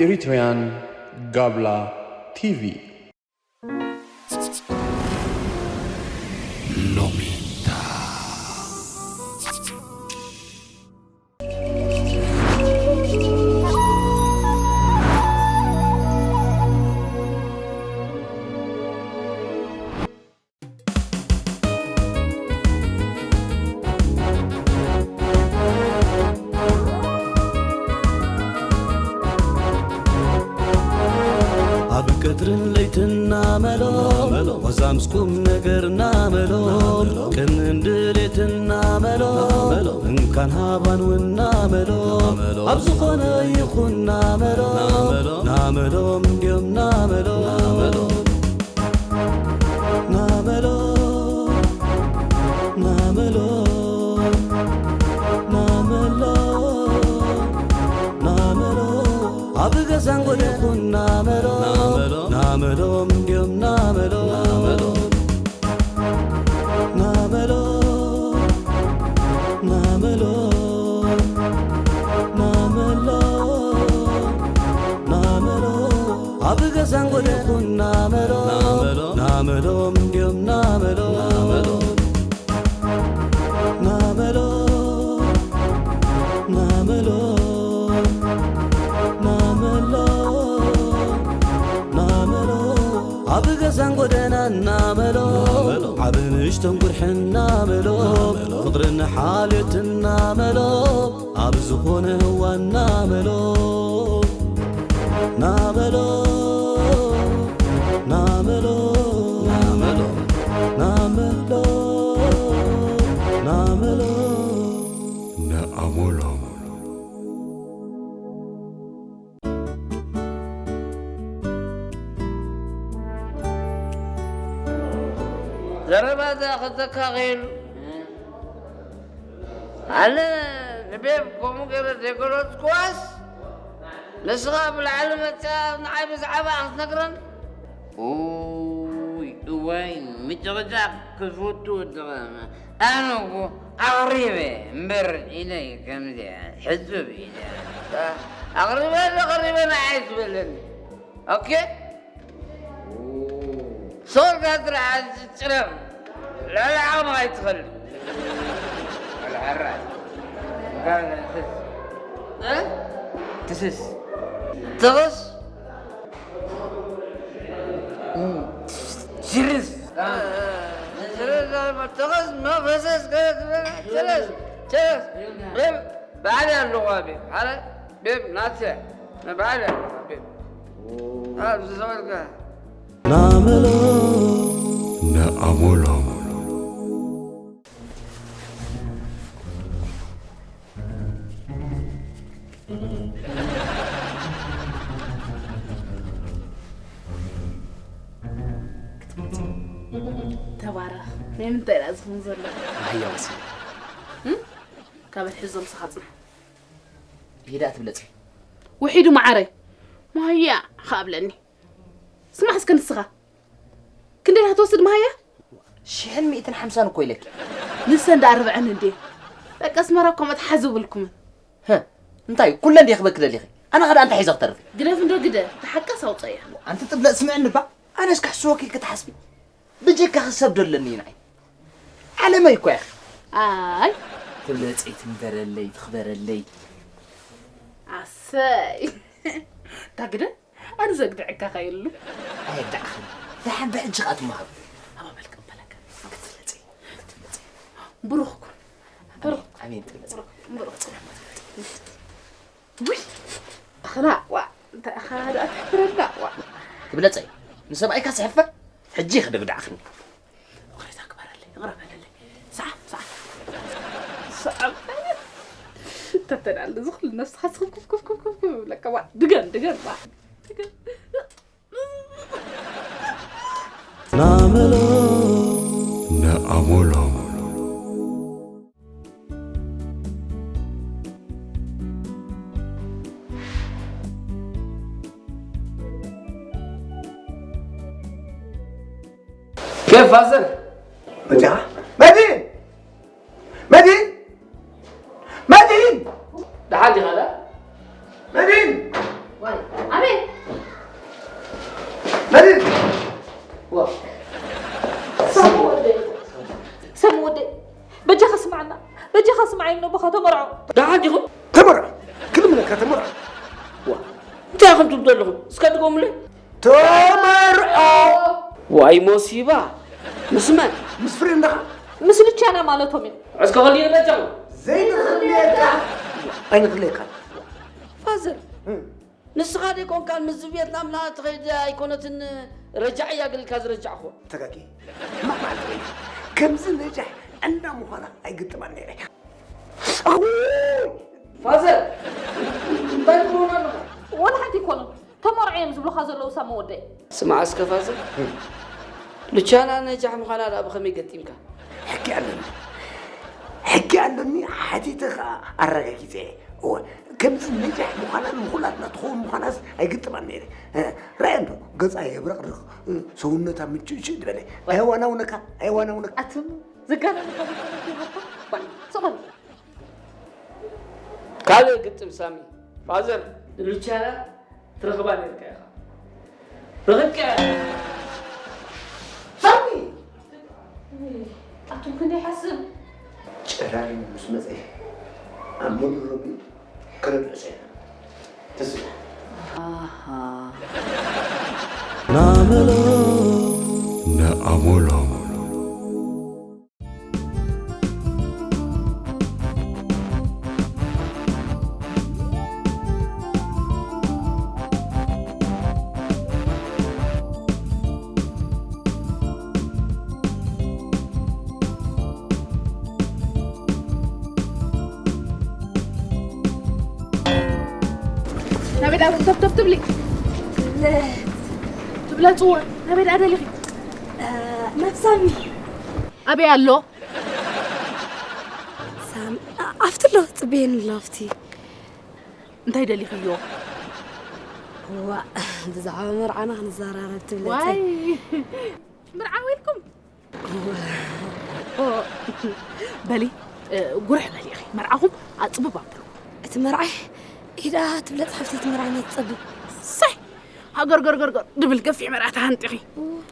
Eritrean Gabla T V. Lomita. ኣብ ቀትርን ለይትና መሎ፣ ዋዛ ምስ ቁም ነገርና መሎ፣ ቅንን ድሌትና መሎ፣ እንካን ሃባን ውና መሎ፣ ኣብ ዝኾነ ይኹን ናመሎ፣ ናመሎም እንድዮም ናመሎ። ናመሎ፣ ናመሎ፣ ናመሎ፣ ናመሎ። ኣብ ገዛን ጎደኹን ናመሎ፣ ናመሎም እንድዮም ናመሎ። ናመሎ፣ ናመሎ፣ ናመሎ፣ ናመሎ። ኣብ ገዛን ጎደኹን ናመሎ፣ ናመሎም እንድዮም ናመሎ። ናመሎ፣ ናመሎ፣ ናመሎ፣ ናመሎ። ኣብ ገዛን ጎደናን ናመሎ፣ ዓቢ ንእሽቶን ጉርሕን ናመሎ፣ ፍቕርን ሓልዮትን ናመሎ፣ ኣብ ዝኾነ እዋን ናመሎ፣ ናመሎ፣ ናመሎ፣ ናመሎ፣ ናመሎ፣ ናመሎ፣ ናመሎ። ዘረባ እዛ ከተካኺሉ ኣነ ንቤብ ከምኡ ገይረ ዘይገለጽኩዋስ፣ ንስኻ ብላዕሊ መጺኣ ንዓይ ብዛዕባ ክትነግረን? ኡይ፣ እዋይ፣ ምጭቕጫቕ ክፈቱ ወድኻ። ኣነ እኮ ኣቕሪበ እምበር ኢለ ከምዚ ሕጹብ ኢለ። ኣቕሪበ ዶ ቀሪበ ንዓይ ትበለኒ? ኦኬ? ሶርካ ጥራሕ ጭረም። ልዕሊ ዓቕምኻ ኣይትኸልድ። ልዕሊ ሕራይ። እንኳን ትስ-፣ እ? ትስስ። ትቕስ? ሽርስ። ሽርስ፣ ትቕስ፣ መፈሰስ፣ ሽርስ፣ ሽርስ። ቤብ፣ ባዕል ኣለዋ ቤብ። ሓረ፣ ቤብ፣ ናትያ። ባዕል ኣለዋ ቤብ። ኣብዚ ሰበልካ። ናመሎ፣ ናኣሞሎ። ተባረኽ። ናይ ምንታይ ደኣ ዝኹን ዘሎ? ኣህያ ወሲደ። እም? ካብ ሕዞም ስኻ ጽናሕ። ይዳ ትብለጽ። ውሒዱ መዓረይ። ማህያ ኸኣብለኒ። ስማዕ እስከ ንስኻ። ክንደይ ኢኻ ትወስድ መሃያ? ሽሕን ሚእትን ሓምሳን እኮ ኢለኪ። ንሰን ደኣ ርብዐን እንዴ? ደቂ ኣስመራ እኮ መትሓዚ የብልኩምን። ህ፣ እንታይ ኩለን ድየ ክበኪ ደሊኺ? ኣነ ኸ ደኣ እንታይ ሒዘ ክተርፍ? ግደፍ እንዶ ግደ፣ እቲ ሓቃስ ኣውፀያ። ኣንቲ ጥብለጥ ስምዕኒ እባ፣ ኣነስ ክሕስወኪ ኢልኪ ትሓስቢ? ብጀካኺ ሰብ ዶ ኣለኒ እዩ ንዓይ? ዓለመይ እኮ ኢኺ። ኣይ። ትብለፀይ ትንበረለይ፣ ትኽበረለይ። ኣሰይ። እታ ግደ ኣነ ዘግድዐካ ኸየሉ። ኣየግድዓኽን። ደሓን ብሕጂ ኸኣ ትመሃሩ። ሃባ በል ቀበለካ። ክትፍለጺ፣ ክትፍለጺ። ብሩኽ ኩን። ብሩኽ። ኣሜን፣ ኣሜን፣ ትብለጺ። ብሩኽ፣ ብሩኽ። ውይ! ኣኽላ፣ ዋ! እንታይ ኣኽላ ደኣ ተሕፍረና፣ ዋ! ትብለጸይ። ንሰብኣይካ ስሕፈ? ሕጂ ክድግድዓኽኒ። ይቕሬታ ግበረለይ፣ ይቕረ በለለይ። ሰዓብ፣ ሰዓብ። ሰዓብ። ተተዳለ ዝኽሉ ነብስኻ ስኽፍ ክፍ ክፍ ክፍ ክፍ ክፍ ይብለካ። ዋ፣ ድገም፣ ድገም፣ ዋ፣ ድገም። ናመሎ፣ ናኣሞሎ። ኬፍ ፋዘር። መጺኻ? መዲን! መዲን! መዲን! ደሓን ዲኻ ዳ? መዲን! ዋይ፣ ኣነ ወደይ፣ በጃኻ ስማዕና፣ በጃኻ ስማዕ፣ እሞ ኣቦኻ ተመርዖ። ደሓን ዲኹም? ተመርዖ። ክልምነካ ተመርዖ። ዋ፣ እንታይ ኢኹም ትብሉ ዘለኹም? እስከ ድገሙለይ። ተመርዖ። ዋይ ሞሲባ! ምስ መን? ምስ ፍሬንድኻ። ምስ ልቻና ማለቶም እዮም። እስከ ከልዩ በጃኹም። ዘይንኽልየካ። ኣይንኽልየካ። ፋዘር፣ እም። ንስኻ ደይኮንካን ምስዚ ቪየትናም ላ ትኸይድ ኣይኮነትን፣ ረጃዕ እያ ግልካ ዝረጃዕኹ። ተጋጊ። ሕማቕ መዓልቲ ርእየ። ከምዚ ነጃሕ እንዳ ምዃና ኣይግጥማን ነይረ። ኣው! ፋዘር፣ እንታይ ትብሉና ኣለኻ? ወላ ሓንቲ ኣይኮኑን። ተመርዖ እዮም ዝብሉኻ ዘለዉ ሳሚ ወደይ። ስማዕ እስከ ፋዘር። እም። ልቻና ነጃሕ ምዃና ደኣ ብኸመይ ገጢምካ? ሕጊ ኣለኒ። ሕጊ ኣለኒ፣ ሓቲተ ኸኣ ኣረጋጊጸ። እወ፣ ከምዚ ነጃሕ ምዃናን ንኹላትና ትኸውን ምዃናስ ኣይግጥማን ነይረ። እ፣ ራእያ እንዶ፣ ገጻ የብረቕርቕ፣ እ፣ ሰውነታ ምችእችእ ዝበለ። ኣየዋናውነካ፣ ኣየዋናውነካ። ኣትም ዝጋነ ዝኾነ ይሃብካ። ባይ፣ ስቕ በል። ካልእ ግጥም ሳሚ። ፋዘር፣ ንሉቻና ትረኽባ ነርካ ኢኻ። ረኺብካ ኢኻ። ሳሚ! ኣቱም ክንደይ ይሓስብ? ጨራሪ ምስ መጸ ኣብ መንበሮም ከነብዕሶ ኢና። ትስእ። ኣሃ። ናመሎ ነኣሞሎም። ናበይ ደኣ ተፍተፍ ትብሊ? ትብለጽዎ። ናበይ ደኣ ደሊኺ? እ፣ ናብ ሳሚ። ኣበይ ኣሎ? ሳሚ፣ ኣ-፣ ኣብቲ ኣሎ፣ ጽበየኒ ኣሎ ኣብቲ። እንታይ ደሊኽዮ? ዋእ፣ ብዛዕባ መርዓና ክንዘራረብ ትብለጸይ። ዋይ፣ መርዓዊ ኢልኩም? ኦ፣ በሊ፣ እ፣ ጉርሕ በሊ ኢኺ። መርዓኹም ኣጽብብ ኣብሉ። እቲ መርዓይ፣ ኢዳ ትብለጽ ሓፍተይ፣ እቲ መርዓና ትጸብብ። ሰይ፣ ሃገር ገርገርገር ድብል ገፊሕ መርዓ ተሃንጢኺ።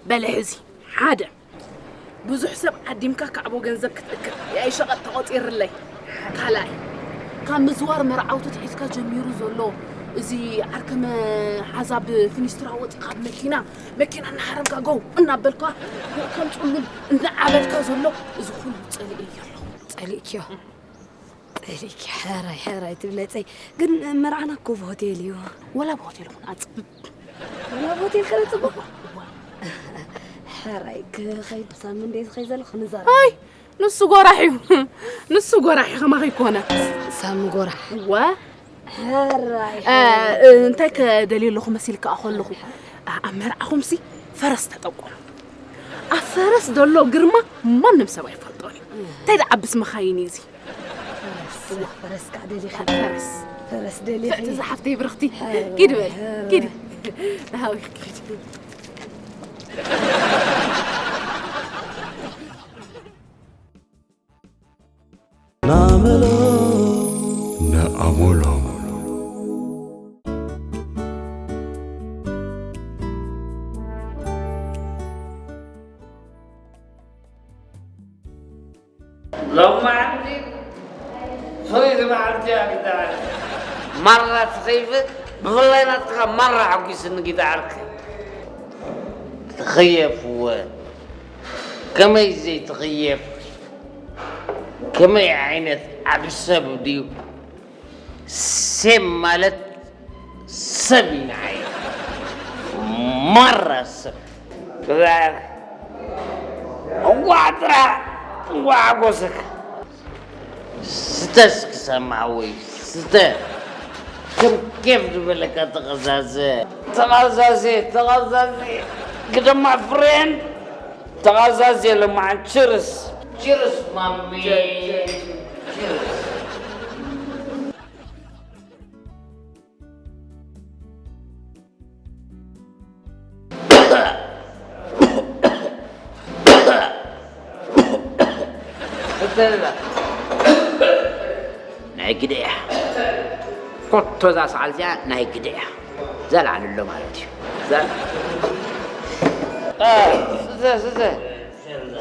በሊ ሕዚ፣ ሓደ፣ ብዙሕ ሰብ ዓዲምካ ካዕቦ ገንዘብ ክትእክብ፣ ያኢ ሸቐጥ ተቖጺርለይ። ካልኣይ፣ ካብ ምዝዋር መርዓውቲ ትሒዝካ ጀሚሩ ዘሎ፣ እዚ ዓርከ መሓዛ ብፊኒስትራ ወጺኻ ኣብ መኪና፣ መኪና እናሃረምካ ጎው እናበልካ፣ ከም ጽሉል እናዓበድካ ዘሎ፣ እዚ ኩሉ ጸሊኤዮ ኣለኹ። ጸሊእክዮ? ጸሊእኪ፣ ሕራይ፣ ሕራይ ትብለጸይ። ግን መርዓና እኮ ብሆቴል እዩ። ወላ ብሆቴል ይኹን ኣጽብብ። ወላ ብሆቴል ከነጽብቦ? እዋ። ሕራይ፣ ክኸይድ ብሳሚ እንደ ዝኸይድ ዘለኹ ንዛረብ። ኣይ፣ ንሱ ጎራሕ እዩ። ንሱ ጎራሕ እዩ፣ ከማኺ ኣይኮነ። ሳሚ ጎራሕ። እዋ። ሕራይ፣ እ፣ ሕራይ። እ፣ እንታይ ከደልዮ ኣለኹ መሲልካ ከለኹ፣ እ፣ ኣብ መርዓኹምሲ ፈረስ ተጠቆሙ። ኣብ ፈረስ ዘሎ ግርማ ማንም ሰብ ኣይፈልጦን እዩ። እንታይ ደኣ ዓብስ መኻይን እዩ እዚ? ፈረስ፣ ፈረስ ከዓ ደሊኺ። ፈረስ። ፈረስ ደሊኺ። ፍዕቲ ዝሓፍተይ ብርኽቲ። ሕራይ፣ ኪድ በል፣ ሕራይ። ኪድ። ደሃዊ ኪድ። ናመሎ ነኣሞሎም። ሎማዓንቲ ፍርይቲ መዓልቲ እያ ግዳ። ማራ ትኸይፍ፣ ብፍላይ ናትካ ማራ ሓጒስኒ ግዳ ዓርከይ። ትኽየፍወ። ከመይ ዘይትኽየፍ? ከመይ ዓይነት ዓቢ ሰብ ድዩ? ሴም ማለት ሰብ እዩ ንዓይ። ማራ ሰብ። እንቋዕ ጥራሕ፣ እንቋዕ ሓጎሰካ። ስተ እስኪ ሰማዕወይ፣ ስተ። ከም ኬፍ ዝበለካ ተቐዛዘ። ተቐዛዘ፣ ተቐዛዘ። ግደማ ፍሬንድ። ተቐዛዝየ ሎማዓንቲ። ችርስ። ችርስ ማሚ። ችርስ። ስተላ። ናይ ግደ እያ። ኮቶ እዛ ሰዓል እዚኣ ናይ ግደ እያ። እዛ ላዕሊ ኣሎ ማለት እዩ። እዛ እ፣ ስተ፣ ስተ።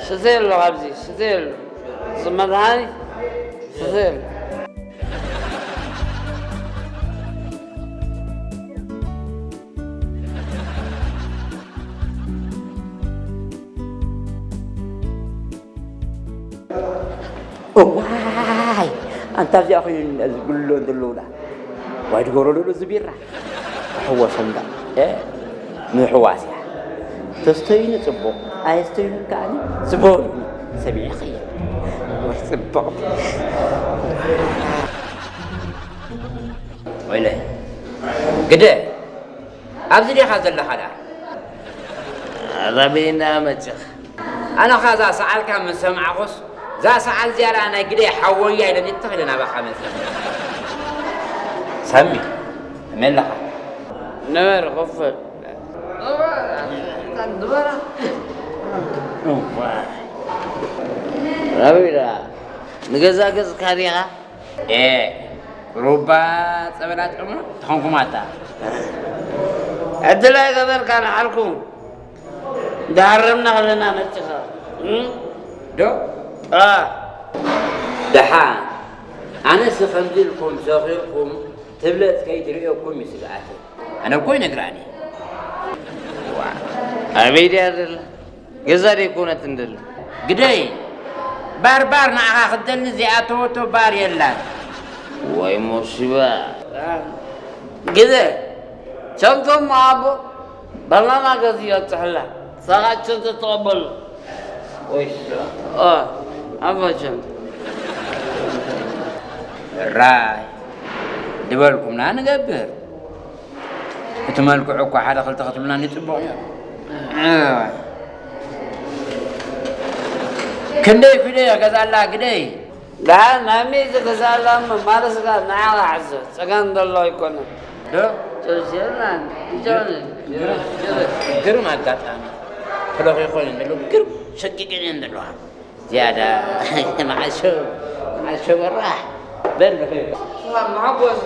ስተ ኣሎ ኣብዚ፣ ስተ ኣሎ። ስመድሃኒ ስስል እዋይ ኣንታ እዚኣ ኮይኑ ዝብሎ ዘለውላ ዋይ ድገብሮ ዘሎ እዚ ቢራ ክሕወሶም ዳ ምሕዋስ እያ። ተስተዩኒ ፅቡቕ ኣየስተዩንን ከዓኒ ዝበሉኒ ሰሚዐ ይኸይድ ወይ ፅቡቕ ወይለ ግደ ኣብዚ ዲኻ ዘለኻ ደኣ ኣበይና መፅኻ ኣነ ኸኣ እዛ ሰዓልካ ምስ ሰማዕኹስ እዛ ሰዓል እዚኣ ደኣ ናይ ግደ ሓወያ ኢለ ንትኽ ኢለ ናባኻ መፅእ ሰሚ ከመይ ኣለኻ ንበር ክፍል ረቢዳ ንገዛ ገጽካ ዲኻ ኤ ሩባ ጸበላ ጨሞ ተኾንኩማታ ዕድል ኣይገበርካ ንዓልኩም ዳሃረምና ከለና መጽኻ ዶ ደሓ ኣነስ ከምዚ ኢልኩም ሰኺርኩም ትብለጽ ከይትርእየኩም እዩ ስግኣተይ ኣነ እኮ ይነግራኒ ኣበይ ድያ ዘላ ገዛ ደይኮነት እንደለ ግደይ ባርባር ንዓኻ ክትደሊ ዘይኣተወቶ ባር የላን ወይ ሞሲባ ግደ ቸምቶም ኣቦ በርናና ገዚ የብፅሐላ ሳኻቸን ተተቐበሉ ወይ ኣባቸን ራይ ድበልኩምና ንገብር እቲ መልክዑ እኳ ሓደ ክልተ ክትብልና ንፅቡቕ እዩ ክንደይ ኩደ ገዛላ ግደይ ደሓን ናይ ሚእቲ ገዛላ ማለስካ ንዓኻ ሕዘ ፀገም ዘሎ ኣይኮነን ዶ ጨርሲና ይጨርስ ግርም ኣጋጣሚ ተለኺ ኮይነ ዘሎ ግርም ሸቂቀን እየን ዘለዋ ዝያዳ መዓሾ መዓሾ በራሕ በል መሓጎስ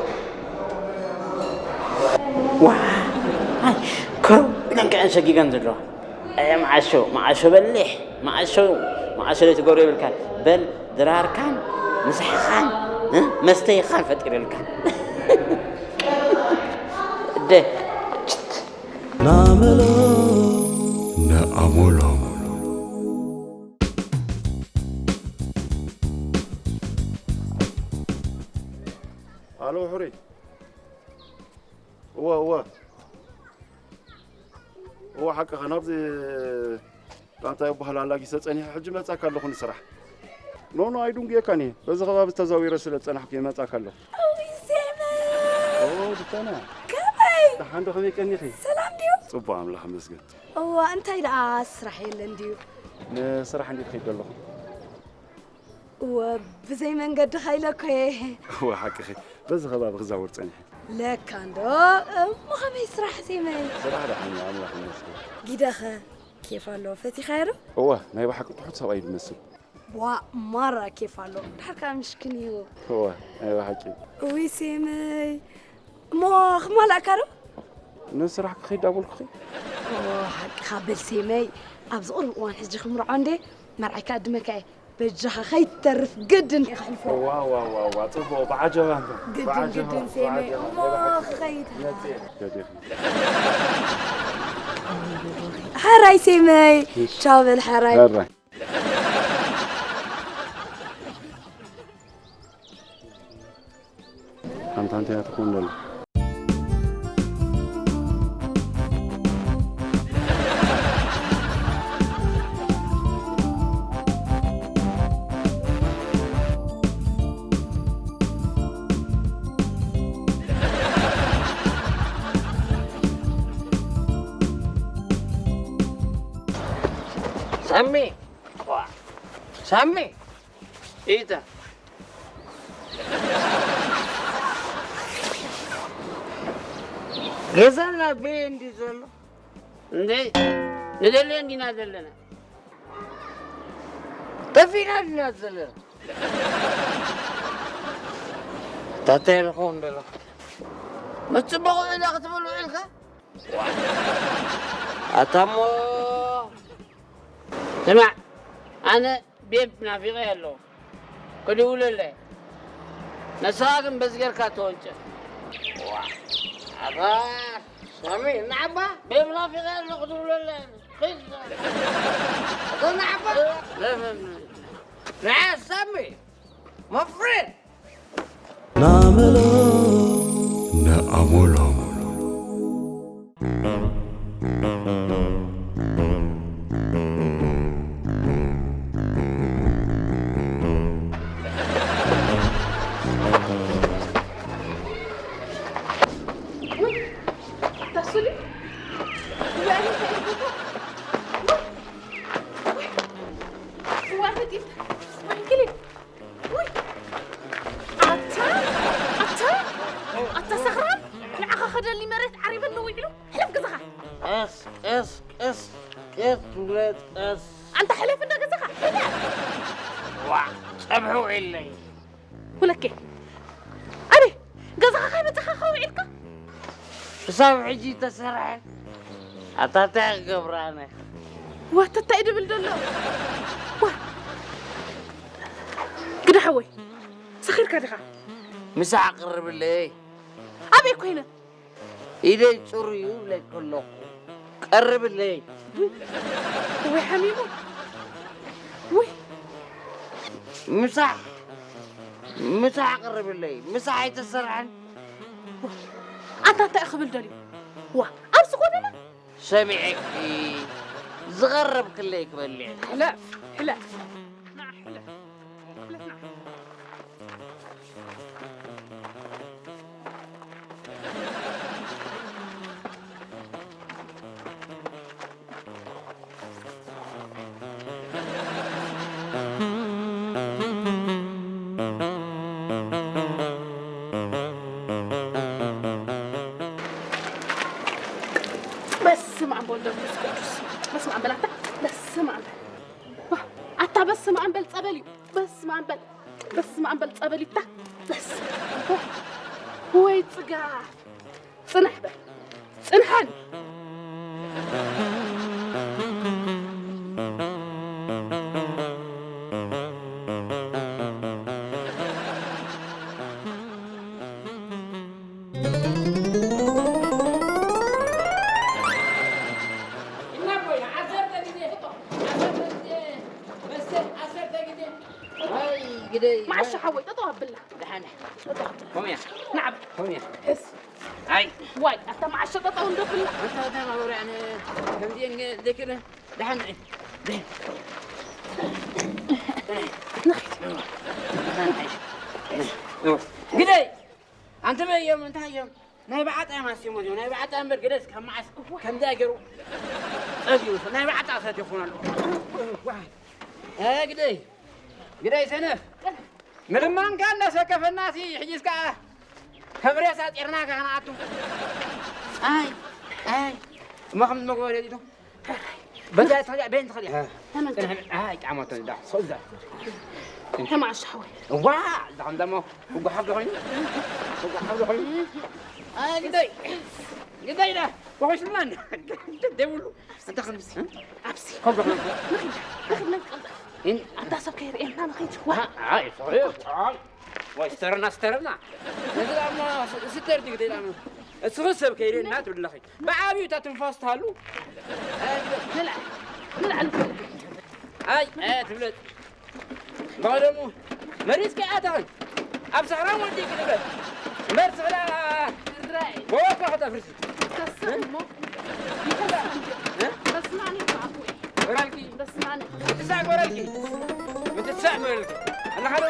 ዋይ ከው ኢለን ከዐን ሸጊገን ዘለዋ ኣየ መዓሾ መዓሾ በሊሕ መዓሾ መዓሾ ዘይትገብሮ የብልካን በል ድራርካን ምሳሕኻን መስተይኻን ፈጢረልካ እደ ናመሎ ንኣሞሎም ኣሎ ሕሩይ እወ እወ እወ ሓቅኻ ናብዚ ጣንታ ይበሃል ኣላጊሰ ጸኒሐ ሕጂ መጻካ ኣለኹ ንስራሕ ኖኖ ኣይዱንግየካን እየ በዚ ከባቢ ተዛዊረ ስለ ዝጸናሕኩ እየ መጻካ ኣለኹ ድታና ከመይ ደሓን ዶ ከመይ ቀኒኺ ሰላም ድዩ ጽቡቕ ኣምላኽ መስገን እዋ እንታይ ደኣ ስራሕ የለን ድዩ ንስራሕ እንዲ ትኸይድ ኣለኹ እወ ብዘይ መንገዲ ኸይለ እኮ እየ እወ ሓቅኺ በዚ ከባቢ ክዛወር ጸኒሐ ለካ እንዶ እሞ ኸመይ ስራሕ ዜመይ ስራሕ ደሓን እዩ ኣምላኽ ይመስገን ጊደኸ ኬፍ ኣለዎ ፈቲኻዮ ዶ እወ ናይ ብሓቂ ትሑት ሰብኣይ ዝመስል ዋ ማራ ኬፍ ኣሎ ድሓር ከዓ ምሽክን እዩ እወ ናይ ብሓቂ ውይ ሴመይ እሞ ክማላእካ ዶ ንስራሕ ክኸይድ ኣበልኩኺ ሓቅኻ በል ሴመይ ኣብዚ ቁርብ እዋን ሕጂ ክምርዖ እንዴ መርዓይ ክዕድመካ እየ በጃኻ ከይትተርፍ ግድን እየ ክሕልፎ ዋዋዋዋ ፅቡቅ ብዓጀባ እንዶ ግድን ግድን ሴመይ እሞ ክኸይድ መፅየ ገዲፍ ሓራይ ሴመይ ቻው በል ሓራይ ሕራይ ሓንቲ ሓንቲ እያ ትኾን ዘሎ ሳሚ ሳሚ ኢታ ገዛና በየ እንዲ ዘሎ እንደ ንደልዮ እንዲና ዘለና ጠፊና እንዲና ዘለና ታተይ ንኸውን ደሎ ምፅበቑ ዕዳ ክትብል ውዒልካ ኣታሞ ስማዕ ኣነ ቤብ ናፊቐ ኣሎ። ክድውለለ። ንስኻ ግን በዚ ጌርካ ተወንጨፍ። ዋ፣ ኣታ ሳሚ፣ ንዓባ። ቤብ ናፊቐ ኣሎ፣ ክድውለለ። ኺድ። ኣታ ንዓባ። ንዓ ሳሚ፣ my friend። ናመሎ ነኣሞሎ። ውይ፣ ኣታ፣ ኣታ፣ ኣታ ሰኽራን፣ ንዓኻ ከደሊ መሬት ዓሪበኒ ውዒሉ። ሕለፍ ገዛኻ። ቀስ፣ ቀስ፣ ቀስ፣ ቀስ፣ ትብለ፣ ቀስ። ኣንታ ሕለፍ እንዶ ገዛኻ፣ ሕለፍ። ዋዕ፣ ጸብሑ የለይ። ሁለኬ። ኣበይ? ገዛኻ ከይመጻኻ ውዒልካ? ክሳብ ሕጂ ተሰርሐ። ኣታ እንታይ ክገብር ኣነ? ዋተታ እዩ ድብል ዘሎ። ዋ። ግዳ ሓወይ፣ ሰኺርካ ዲኻ? ምሳሕ ኣቕርብለይ። ኣበይ ኮይነ? ኢደይ ጽሩይ እዩ እብለኪ ኣለኹ። ቀርብለይ። ወይ ሓሚሙ። ወይ። ምሳሕ፣ ምሳሕ ኣቕርብለይ። ምሳሕ ኣይተሰርሐን። ኣታ እንታይ ክብል ደልዩ? ዋ፣ ኣብዚ ኮነና? ሰሚዐኪ፣ ዝቐረብክለይ ክበልዕ። ሕለፍ፣ ሕለፍ። ንዓ፣ ሕለፍ። ሕለፍ፣ ንዓ። በስመ ኣብ ወወልድ ወመንፈስ ቅዱስ። በስመ ኣብ በል ኣታ። በስመ ኣብ በል። ዋ፣ ኣታ በስመ ኣብ በል ጸበል እዩ። በስመ ኣብ በል። በስመ ኣብ በል ጸበል ይታ። በስ-፣ ወይ ጽጋ። ጽናሕ በል። ጽንሓኒ። ዓሰርተ ግዜ፣ ዓሰርተ ግዜ፣ መሰል ዓሰርተ ግዜ። ኣይ፣ ግደይ። መዓሾ ሓወይ፣ ጠጠው ኣብላ። ደሓን። ጠጠው ኣብላ። ኮምያ። ናዕባ። ኮምያ። ሕስ። ኣይ። ዋይ፣ ኣታ መዓሾ ጠጠው እንዶ ብላ። ኣንታ፣ ኣታ፣ ማህበራዊ፣ ኣነ፣ ከምዚኤን ዘይክእለን። ደሓን ንዒ። ደሓን። ንኺድ። ደሓን ንዒ። ግደይ። ኣንተ በይ እዮም፣ እንታይ እዮም? ናይ ብዓጣ እዮም ኣስዮሞ እዮም፣ ናይ ብዓጣ እምበር ገደስ ካብ መዓስ ከምዚ ኣገሩ ጸጊቡ፣ ናይ ብዓጣ እሳት ይኾን ኣሎ። ዋይ። እ፣ ግደይ፣ ግደይ ሰነፍ። ምልማንካ እንዳሰከፈና ሲ፣ ሕጂስ ከኣ ከም ሬሳ ጤርና ከኣ ንኣቱ። ኣይ፣ ኣይ። እሞ ከም መግበሪ ዲቱ? በዛ ትኸዲ፣ በይን ትኸዲ። እ። ተመልከት። ጽንሕ፣ ኣይ፣ ጫማ ተንዳ፣ ሰው እዛ። ተማዕሽ ሓወይ። እዋ፣ እዛ ከም ደሞ፣ እጓ ሓብሎ ኮይኑ፣ እጓ ሓብሎ ኮይኑ። ኣይ፣ ግደይ፣ ግደይ ዳ፣ ወኾሽ ምላን። ደውሉ። ኣንተ ከምዚ፣ እ? ኣብዚ። ከብሎ ኮይኑ። ንኺድ፣ ንኺድ፣ ንኺድ፣ ቀልጠፍ። እን-፣ ኣታ ሰብ ከይርእየና ንኺድ። ዋ። ኣ-፣ ኣይ፣ ሶሪ፣ ኣይ። ወይ፣ ስተርና፣ ስተርና። ነዚ ዳማ ስ-፣ ስተር ዲግ ደይ ዳማ። እስኺ ሰብ ከይርእየና ትብለኺ። ብዓብዩ እታ ትንፋስ ትሃሉ። ምልዓል፣ ምልዓል። ኣይ፣ ኣይ፣ ትብለጥ። ብቐደሙ መሪጽኪ ኣታኺ። ኣብ ሰኽራን ወዲእኪ ትብለጥ። እምበር ስኽላ ራይ። ወወፋ ከተፍርሲ። ከስቕ እሞ። እ? ከስማኒ እኮ ኣፉ እዩ። ወራልኪ። ከስማኒ። ምትሳእ ወራልኪ። ምትሳእ ወራልኪ። ኣለኻ ዶ?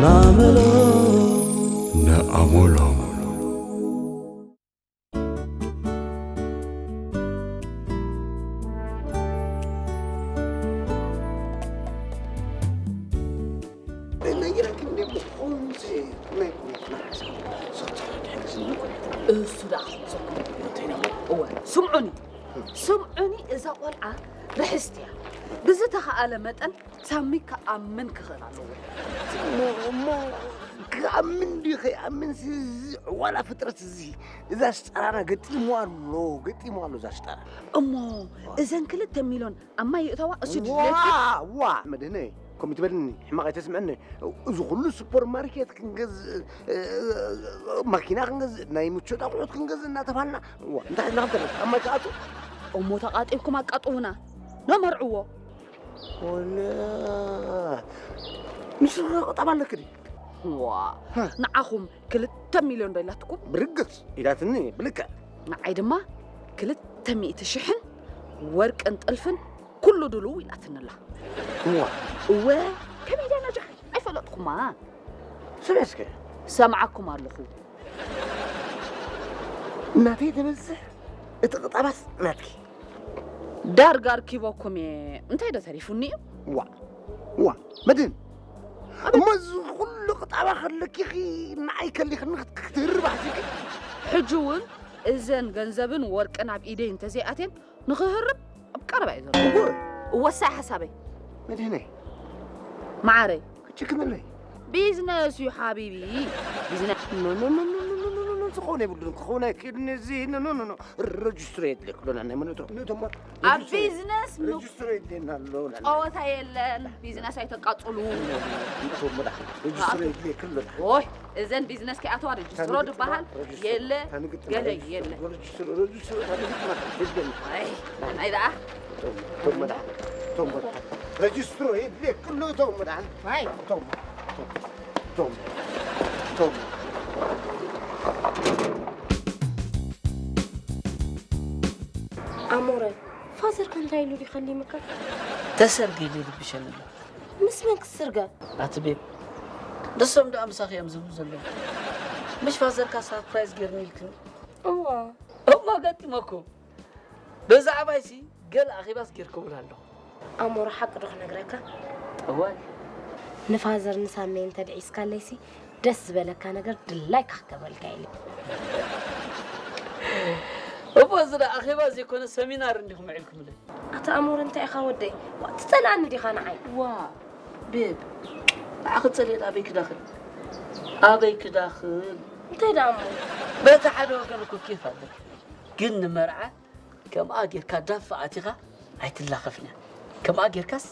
ናመሎ ነኣሞሎ። ነጊረኪ እንዴ ብቆንጆ ናይ ኩነት ሓሳብ ሰጥቶ ድሕን ዝንኩ። እሱ ደኣ ክሕግዘኩም። እንታይ ነበር? እወ፣ ስምዑኒ። ስምዑኒ፣ እዛ ቆልዓ ርሕስቲ እያ። ብዝተኻኣለ መጠን ሳሚ ክኣምን ክኽእል ኣለዎ። እሞ፣ እሞ፣ ክኣምን ድዩ ከይኣምን ሲ፣ እዚ ዕዋላ ፍጥረት እዚ፣ እዛ ሽጣራና ገጢሙ ኣሎ፣ ገጢሙ ኣሎ እዛ ሽጣራ። እሞ እዘን ክልተ ሚልዮን ኣብ ማይ ይእተዋ፣ እሱ ዋ፣ ድሌትካ። ዋ፣ መድህነይ፣ ከምኡ ትበልኒ፣ ሕማቕ ኣይተስምዐኒ። እዚ ኩሉ ሱፐርማርኬት ክንገዝእ፣ እ፣ ማኪና ክንገዝእ፣ ናይ ምቾት ኣቑሑት ክንገዝእ እናተባህልና፣ ዋ፣ እንታይ ኢልና ክንተርፍ? ኣብ ማይ ክኣቱ? እሞ ተቓጢብኩም ኣቃጥቡና፣ ነመርዕዎ። ወላ፣ ንሱ ኸ ቁጠባ ኣለኪ ድዩ? ዋ፣ ሃ። ንዓኹም ክልተ ሚልዮን ዶ ኢላትኩም? ብርግጽ ኢላትኒ፣ ብልክዕ። ንዓይ ድማ ክልተ ሚእቲ ሽሕን ወርቅን ጥልፍን ኩሉ ድልው ኢላትኒ ኣላ። እዋ። እወ፣ ከመይ ድያ ነጃሕ? ኣይፈለጥኩማ። ስምዒ እስከ። ሰምዓኩም ኣለኹ። ናተይ ትበዝሕ፣ እቲ ቁጠባስ ናትኪ። ዳርጋ ኣርኪበኩም እየ። እንታይ ዶ ተሪፉኒ እዩ? ዋ፣ ዋ፣ መድን። ኣበ- እሞ እዚ ኩሉ ቁጠባ ከለኪኺ ንዓይ ከሊኽኒ ክት-፣ ክትህርቢ ሓሲብኪ? ሕጂ እውን እዘን ገንዘብን ወርቅን ኣብ ኢደይ እንተዘይኣትየን ንኽህርብ ኣብ ቀረባ እዩ ዘሎ። እወ። እወሳይ ሓሳበይ። መድህነይ። መዓረይ። ክችክንለይ። ቢዝነስ እዩ ሓቢቢ። ቢዝነስ። ኖ፣ ኖ፣ ኖ፣ ኖ፣ ኖ፣ ኖ፣ ኖ፣ ኖ፣ ኖ፣ ዝኾነ የብሉን። ክኸውን ኣይክእልን እዚ። ኖ፣ ኖ፣ ኖ፣ ኖ። ረጅስትር የድልየክ ኣሎ፣ ናይ መን እቶ? ነቶም ኣብ ረጅስትር ቢዝነስ ም-፣ ረጅስትር የድልየና ኣሎ፣ ናይ ጨወታ የለን። ቢዝነስ ኣይተቃጽሉ። ነቶም መድሓኒ ረጅስትር የድልየክ ኣሎ። ኦይ፣ እዘን ቢዝነስ ከይኣተዋ ረጅስትሮ ታንግጥ ድበሃል ማ-፣ ረጅስትሮ የለ፣ ታንግጥ ማ-፣ ገለ ረጅስትሮ፣ የለ። ረጅስትሮ፣ ረጅስትሮ ታንግጥ ማ-፣ የለን። ኣይ፣ ኣይ ደኣ። ቶም፣ ቶም መድሓኒ፣ ቶም መድሓኒ። ረጅስትሮ የድልየክ ኣሎ፣ ቶም መድሓኒ። ኣይ። ቶም፣ ቶም፣ ቶም፣ ቶም። ኣሞረ፣ ፋዘር ከ እንታይ ኢሉ ድዩ ከሊምካ? ተሰርጊ ኢሉ ይልብሸኒ ኣሎ። ምስ መን ክትስርገ? ኣቲ ቤብ፣ ንሶም ደኣ ምሳኺ እዮም ዝብሉ ዘለዉ። ምሽ ፋዘርካ ሳርፕራይዝ ገይርኒ ኢልክኒ? እዋ። እሞ ገጢመኩም። ብዛዕባይሲ ገለ ኣኼባስ ጌርኩምላ ኣለኹ። ኣሞረ፣ ሓቂ ዶ ክነግረካ? እዋይ። ንፋዘር ንሳመይ እንተ ድዒስካለይሲ፣ ደስ ዝበለካ ነገር ድላይካ ክገብረልካ ኢለ። እሞ እዚ ደኣ ኣኼባ ዘይኮነ ሰሚናር እንዲኹም ውዒልኩምለይ። ኣታ ኣሞረ፣ እንታይ ኢኻ ወደይ? ዋ፣ ትጸልኣኒ ዲኻ ንዓይ? ዋ፣ ቤብ፣ ንዓኺ ጸልኤ ኣበይ ክዳኽል? ኣበይ ክዳኽል? እንታይ ደኣ እሞ? በቲ ሓደ ወገን እኮ ኬፍ ኣለኪ። ግን ንመርዓ ከምኣ ጌርካ ዳፋ ኣቲኻ ኣይትላኸፍን እያ። ከምኣ ጌርካስ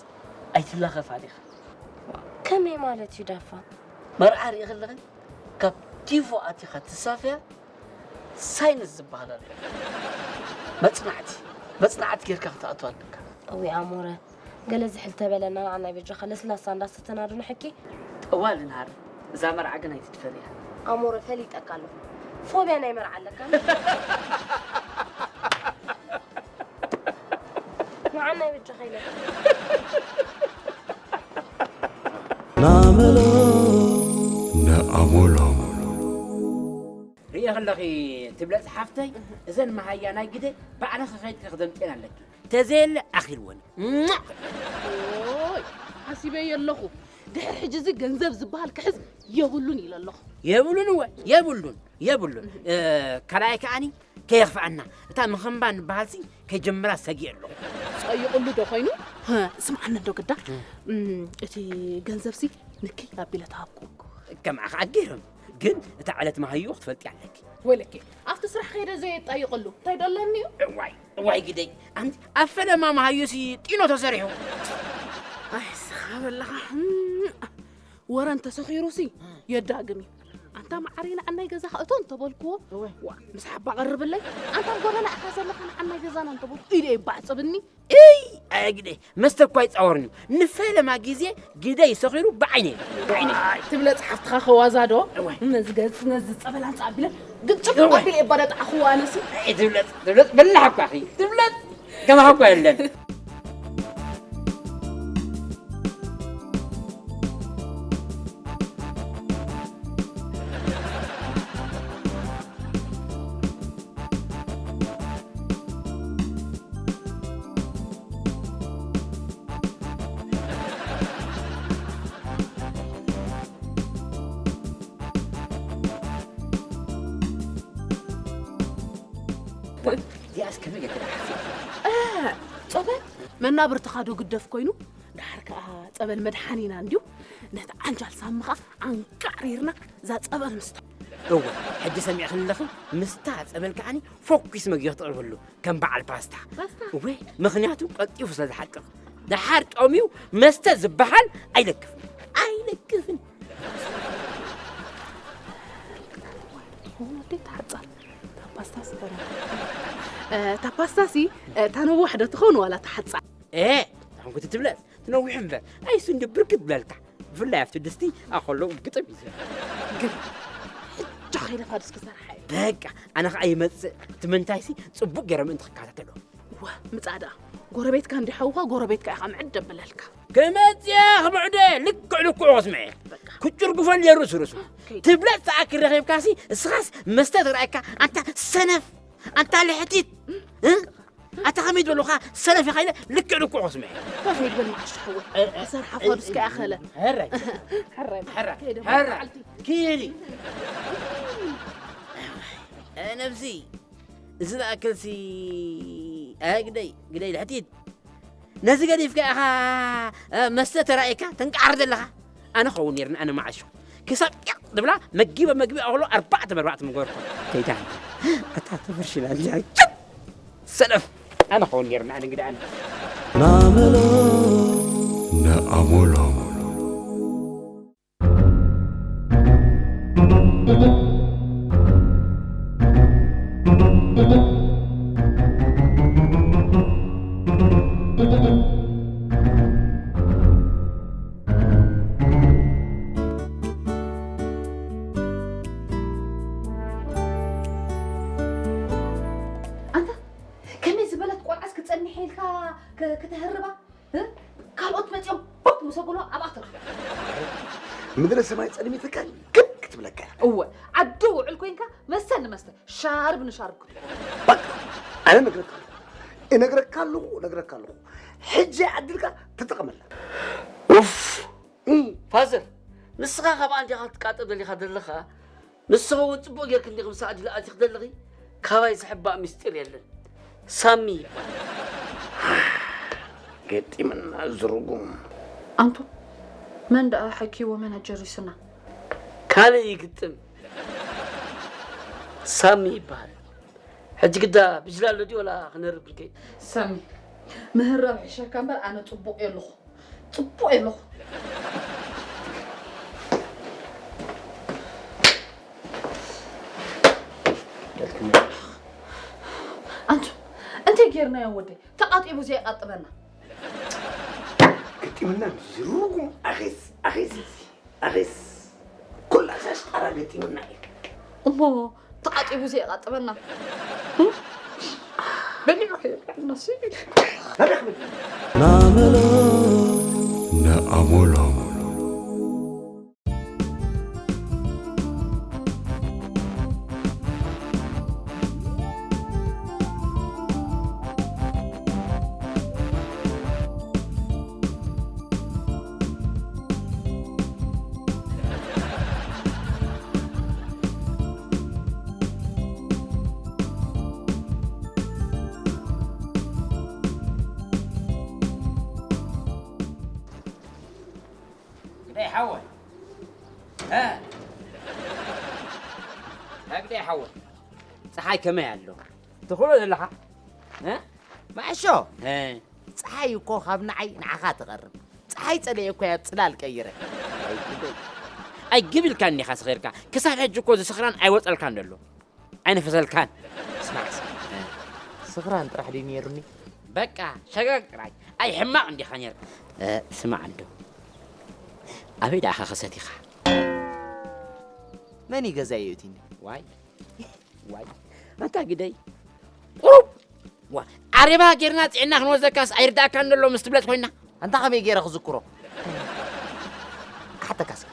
ኣይትላኸፋን ኢኻ። ከመይ ማለት እዩ ዳፋ? መርዓ ርኢኺ ኣለኺ? ካብ ቲፎ ኣቲኻ ትሳፈያ ሳይንስ ዝበሃል ኣሎ። መጽናዕቲ፣ መጽናዕቲ ጌርካ ክትኣቱ ኣለካ። እዊ ኣሞረ፣ ገለ ዝሕል ተበለና ንዓናይ በጃኻ ለስላሳ እንዳሰተና ዶ ንሕኪ? ጠዋሊ ንሃር፣ እዛ መርዓ ግን ኣይትድፈርያ። ኣሞረ፣ ፈሊጠካ ኣለኹ። ፎብያ ናይ መርዓ ኣለካ። ንዓናይ በጃኻ ኢለ። ናመሎ። ንኣመሎም። ርእየ ከለኺ ትብለጽ ሓፍተይ፣ እዘን መሃያ ናይ ግደ ባዕልኺ ኸይድኪ ክደምጤን ኣለኪ። ተዘየለ ኣኺልወን። ኦይ፣ ሓሲበዮ ኣለኹ። ድሕሪ ሕጂ እዚ ገንዘብ ዝበሃል ክሕዝ የብሉን ኢለ ኣለኹ። የብሉን እወ፣ የብሉን፣ የብሉን። እ፣ ካልኣይ ከኣኒ ከየኽፍኣና፣ እታ ምኽንባ ንበሃልሲ ከይጀምራ ሰጊኤ ኣለኹ። ጸይቑሉ ዶ ኮይኑ? ስምዓኒ እንዶ ግዳ፣ እም፣ እቲ ገንዘብሲ ንኪ ኣቢለ ተሃብኩ። ከምኣ ከኣ ገይሮም። ግን እታ ዕለት መሃይኡ ክትፈልጢ ኣለኪ። ወይለኪ፣ ኣብቲ ስራሕ ከይደ ዘየጣይቐሉ እንታይ ደለኒ እዩ? እዋይ፣ እዋይ ግደይ። ኣንቲ ኣብ ፈለማ መሃዩሲ ጢኖ ተሰሪሑ። ኣይ፣ ስኻ በለኻ። እም፣ ወረ እንተሰኺሩሲ የዳግም እዩ። ኣንታ መዓረይ ንዓናይ ገዛ እቶ እንተበልክዎ፣ እወ። ዋ፣ ምስ ሓባ ቀርብለይ፣ ኣንታ ኣብ ጎደና ኢኻ ዘለኻ ንዓናይ ገዛና እንተበልኩ ኢደ ይባዕጽብኒ። እይ፣ ኣየ ግደይ፣ መስተ እኳ ይጻወርኒ እዩ። ንፈለማ ግዜ ግደይ ሰኺሩ ብዓይነይ፣ ብዓይነይ። ዋይ፣ ትብለጽ ሓፍትኻ ከዋዛ ዶ? እወ። ነዚ ገጽ፣ ነዚ ጸበል ኣምጽእ ኣቢለ ግጭፍ እወ። ኣቢለ እየ ባደጣዕኽዎ ኣነሲ። ኣይ፣ ትብለጽ፣ ትብለጽ፣ በላሕ እኳ ኣኺ፣ ትብለጽ፣ ከማኻ እኳ የለን። እዚኣስ ከመይ ጌርካ ደኣ ሓሲብካ? እ፣ ጸበል መናብርትኻ ዶ ግደፍ ኮይኑ፣ ደሓር ከኣ ጸበል መድሓኒና እንድዩ። ነቲ ዓንጃል ሳሚ ኸኣ ኣንቃዕሪርና እዛ ጸበል ምስታ። እወ፣ ሕጂ ሰሚዕክኒ ኣለኺ፣ ምስታ ጸበል ከዓኒ ፎኪስ መግቢ ክትቕርብሉ፣ ከም በዓል ፓስታ። ፓስታ? እወ፣ ምኽንያቱ ቀልጢፉ ስለ ዝሓቅቕ። ደሓር ጠምዩ መስተ ዝበሃል ኣይለክፍን። ኣይለክፍን። ትኸውን ወደይ ትሓጻ። እታ ፓስታስ በላ። እ፣ እታ ፓስታሲ፣ እ፣ እታ ነዋሕ ዶ ትኸውን ዋላ እታ ሓጻ? እ፣ ትሕንኩቲ ትብለስ፣ ትነዊሕ እምበር። ኣይሱ እንዲ ብርክት ብለልካ። ብፍላይ ኣብቲ ድስቲ ኣኸሎ ግጥም እዩ ዝብል። ግን ሕጂ ኸይደ ፋዱስ ክሰርሓ እየ። በቃ፣ ኣነ ኸዓ ይመጽእ። እቲ ምንታይሲ ጽቡቕ ገይረ ምእንቲ ክከታተሎ። ዋ፣ ምጻእ ደኣ። ጎረቤትካ እንዲ ሓውኻ፣ ጎረቤትካ ኢኻ ምዕድ ደብለልካ። ክመጽእ እየ፣ ክምዕዶ እየ፣ ልክዕ ልክዑ ክስምዕ እየ። በቃ። ክጭርግፎ እየ ርእሱ ርእሱ። ከይድ። ትብለጽ ተኣክል ረኺብካሲ፣ እስኻስ መስተ ትረኣየካ፣ ኣንታ ሰነፍ፣ ኣንታ ልሕቲት፣ እ? ኣታ ከመይ ዝበሉኻ ሰነፍ ኢኻ ኢለ ልክዕ ልክዑ ክስምዕ እየ። ከመይ ዝበል መዓሽ ሓወይ? እ፣ እ፣ ክሰርሓ እ፣ ፋዱስ እ፣ ከይኣኸለ። ሕራይ፣ ሕራይ፣ ሕራይ፣ ከይደ ሕራይ፣ በዓልቲ። ኪዲ። እ፣ ነብሲ፣ እዚ ዝኣክልሲ፣ እ፣ ግደይ፣ ግደይ ልሕቲት። ነዚ ገዲፍካ ኢኻ፣ እ፣ መስተ ተራኢካ ተንቃዕር ዘለኻ? ኣነ ኸውን ነይርኒ፣ ኣነ መዓሾ። ክሳብ ጢቕ ዝብላ መጊበ መግቢ ኣውሎ ኣርባዕተ በርባዕተ ምገበርኩ። ከይዳ፣ ኣታ ተፈርሽላ እንዲያ፣ ጭት! ሰነፍ! ኣነ ኸውን ነይርኒ፣ ኣነ እንግዳ ኣነ። ናመሎ። ንኣመሎም። ኣንታ ከመይ ዝበለት ቆልዓስ ክጸንሕ ኢልካ ክ-፣ ክተህርባ? እ? ካልኦት መጺኦም ቦት ምስ ኣበሉዋ ኣብኣ ክትረኽባ። ምድረ ሰማይ ጸልሚትካ ግብ ክትብለካ እያ። እወ፣ ዓዲ ውዕል ኮይንካ መስተ ንመስተ፣ ሻርብ ንሻርብ ክትብሎ። በቃ፣ ኣነ እነግረካ ኣለኹ። እነግረካ ኣለኹ፣ እነግረካ ኣለኹ። ሕጂ ዓድልካ ተጠቐመላ። ኡፍ! እም። ፋዘር፣ ንስኻ ካብ ኣንዲኻ ክትቃጠብ ደሊኻ ዘለኻ፣ ንስኻ እውን ጽቡቕ ጌርክ እንዲኹም ሰኣዲ ለኣዚኽ ዘለኺ፣ ካባይ ዝሕባእ ምስጢር የለን። ሳሚ ይባል። ገጢምና ዝርጉም። ኣንቱ፣ መን ደኣ ሓኪዎ መን ኣጀሪሱና? ካልእ ይግጥም። ሳሚ ይበሃል። ሕጂ ግዳ ብጅላ ኣሎ ድዩ ወላ ክነርብ ንከይድ? ሳሚ፣ ምህራብ ይሕሸካ እምበር ኣነ ጽቡቕ የለኹ። ጽቡቕ የለኹ። ኣንቱ፣ እንታይ ጌርናዮ ወደይ? ተቓጢቡ ዘየቓጥበና። ገጢምና ምስዚ ርጉም ኣኼስ፣ ኣኼስ እዚ፣ ኣኼስ ኩላ እዛ ሽጣራ ገጢምና እዩ። እሞ ተቓጢቡ ዘየቓጥበና። በሊዑ ከየብልዐናሲ። ናበይ ክብል? ናመሎ። ንኣመሎም። ግዳይ ሓወይ። እ? እ፣ ግዳይ ሓወይ። ጸሓይ ከመይ ኣሎ? ትኽእሎ ዘለኻ? እ? ማዕሾ። እ። ጸሓይ እኮ ካብ ንዓይ ንዓኻ ትቐርብ። ጸሓይ ጸሊኤ እኮ እያ ጽላል ቀይረ። ኣይ ግደይ። ኣይ ግብ ኢልካ እንዲኻ ሰኺርካ። ክሳብ ሕጂ እኮ እዚ ስኽራን ኣይወጸልካን ዘሎ። ኣይነፈሰልካን። ስማዕ እስኪ። እ። ስኽራን ጥራሕ ድዩ ነይሩኒ? በቃ፣ ሸጋግ ጥራይ። ኣይ ሕማቕ እንዲኻ ነይርካ። እ፣ ስማዕ እንዶ። ኣበይ ደኣ ከሰቲኻ? መን እዩ ገዛይ የእትዩኒ? ዋይ። ዋይ፣ ኣንታ ግደይ። ቁሩብ! ዋ፣ ዓሬባ ጌርና ጽዒና ክንወስደካስ ኣይርድኣካን ዘሎ ምስ ትብለጽ ኮይና። ኣንታ ከመይ ጌረ ክዝክሮ? ክሓተካ እስኪ።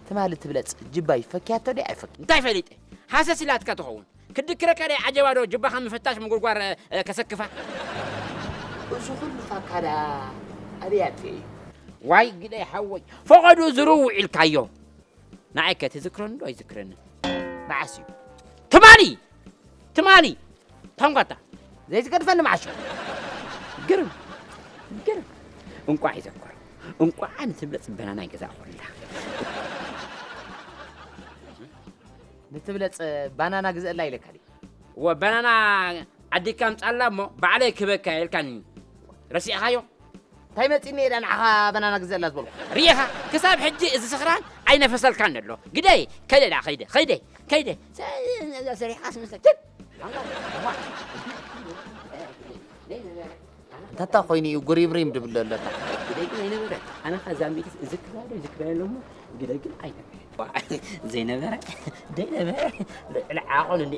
ትማሊ ትብለጽ ጅባይ ፈኪያቶ ድያ ኣይፈኪ? እንታይ ፈሊጠ? ሃሰስ ኢላትካ ትኸውን። ክድክረካ ድያ ዓጀባ ዶ ጅባኻ ምፍታሽ ምጉርጓር፣ እ፣ ከሰክፋ? እዚ ኩሉ ፋካ ደኣ ኣበይ ኣጥፊኤ እዩ? ዋይ ግደይ ሓወይ፣ ፈቐዱ ዝርው ኢልካዮ። ንዓይ ከ ትዝክረኒ ዶ ኣይዝክረንን? መዓስ እዩ? ትማሊ! ትማሊ! ታንጓታ! ዘይትገድፈኒ መዓሾ! ግርም! ግርም! እንቋዕ ይዘክሮ። እንቋዕ ንትብለጽ በናና ይገዛእኹላ። ንትብለጽ ባናና ግዘአላ ኢለካ ድዩ? ወ ባናና ዓዲግካ ምጻላ እሞ ባዕለይ ክበካ ኢልካኒ ረሲዕኻዮ። እንታይ መጺኒ እየ ንዓኻ በናና ግዘአላ ዝበልኩ? ርኢኻ ክሳብ ሕጂ እዚ ስኽራን ኣይነፈሰልካን ኣሎ። ግደይ ከይደ ደኣ ከይደ ከይደ ከይደ ከይደ ሰሪሕካ ስመስለክ እንታታ ኮይኑ እዩ ጉሪብሪም ድብል ኣለካ? ግደይ ግን ኣይነበረ። ኣነ ኸ ዛምቢትስ እዝክራ ዶ ይዝክራ የለሞ። ግደይ ግን ኣይነበረ። ዘይነበረ ደይነበረ ልዕሊ ዓቐኑ እንዲ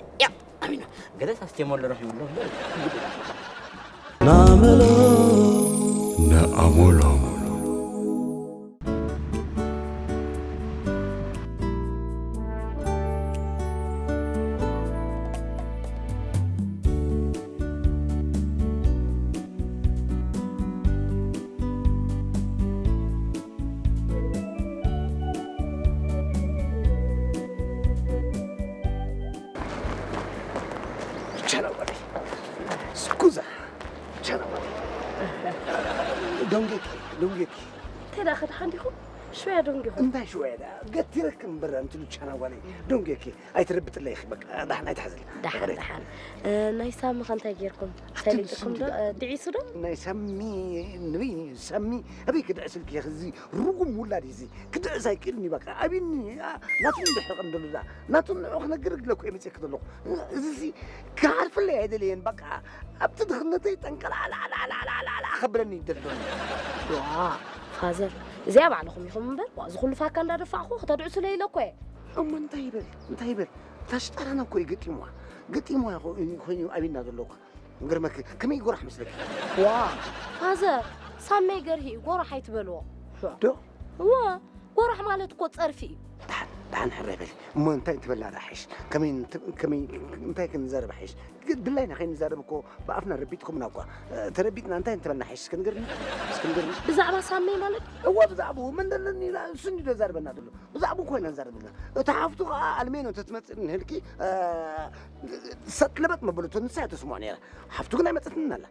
ኣሚና ገለ ሳስቴሞ ኣለረኺቡ ኣሎ። ናመሎ ነኣሞሎም ቻናዋለይ ስኩዛ ቻናዋለይ ዶንጌኪ ዶንጌኪ እንታይ ደኣ ከድሓን ዲኹም? ሽወያ ዶንጊኹም። እንታይ ሽወያ ደኣ ገቲረክ እምበር ኣንቲ ሉቻና ጓለይ ዶንጌኪ ኣይትረብጥለይ ኢኺ በቃ ዳሕና ኣይትሓዝል ደሓን ደሓን። እ፣ ናይ ሳሚ ከ እንታይ ጌርኩም? ሰሊጥኩም ዶ? እ፣ ድዒሱ ዶ? ናይ ሳሚ ንበይ ሳሚ ኣበይ ክድዕስልኪ ኢኺ እዚ ርጉም ውላድ እዚ ክድዕስ ኣይክእልን እዩ በቃ ኣብኒ ናቱ እንድሕር ቀም ደሉ ዳ ናቱ ንዑ ክነግር ግለኩ እየ መፅእክ ዘለኹ እዚ ክዓርፍለይ ኣይደለየን በቃ ኣብቲ ድኽነተይ ጠንቀላዕላዕላዕላዕላዕላዕ ከብለኒ ይደል ዘሎ ዋ ፋዘር እዚኣ ባዕልኹም ኢኹም እምበር ዋ፣ እዚ ኩሉ ፋካ እንዳደፋዕኹ ክተድዕሱለይ ኢለ እኮ እየ። እሞ እንታይ ይበል እንታይ ይበል እታ ሽጣራና እኮ እዩ ገጢምዋ ገጢምዋ ኮይኑ ኣብና ዘሎ እኳ ግርመክ ከመይ ጎራሕ መስለክ ዋ ፋዘር ሳመይ ገርሂ እዩ ጎራሕ ኣይትበልዎ። ዶ እዋ ጎራሕ ማለት እኮ ጸርፊ እዩ። ደሓን ደሓን ሕራይ በሊ እሞ እንታይ ትበላ ዳ ሓይሽ ከመይ እንታይ ክንዛረብ ሓይሽ ድላይና ከይንዛረብ እኮ ብኣፍና ረቢጥኩምና እኳ ተረቢጥና እንታይ እንተበልና ሓይሽ እስከ ንገርኒ እስከ ንገርኒ ብዛዕባ ሳመይ ማለት እወ ብዛዕባኡ መን ደለኒ ኢላ እሱ እንዲ ዘዛርበና ዘሎ ብዛዕባኡ ኮይና ንዛረብ ዘለና እታ ሓፍቱ ከዓ ኣልሜኖ ተትመፅእ ንህልኪ ሰጥለበት መበለቶ ንሳ እያ ተስምዖ ነይራ ሓፍቱ ግን ኣይመፀትንን ኣላ